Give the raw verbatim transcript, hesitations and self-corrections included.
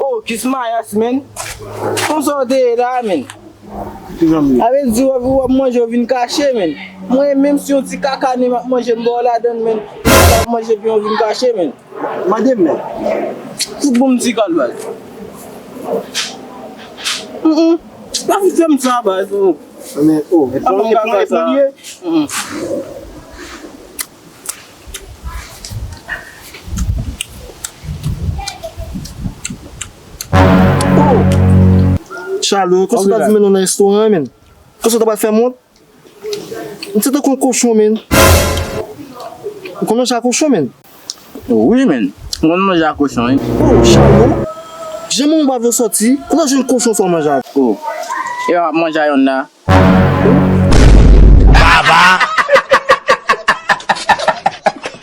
Oh, Kismayas, men. Konsa w te ye la, men. Sa vle di w ap, w ap manje, w vin kache, men. Mwen, menm si yon ti kaka ne m ap manje, m ba w ladann, men. M ap manje, epi w vin kache, men. Mande m, men. Fout bon m ti kal, baz. Mm, mm. Pa fout fè m sa, baz. Oh. Men, oh, e pa yon kaka sa. Mm. Oh! Chalo, konsa w ta di men nou nan restoran an, men. Konsa w ta pral fè m wont? M se tankou yon kochon, men. Ou konn manje a kochon, men? Wi, men. M konn manje a kochon, wi. Oh, Chalo. Jan moun pa vle sòti, kote w jwenn kochon sa w manje a? Oh. E w ap manje a yonn la.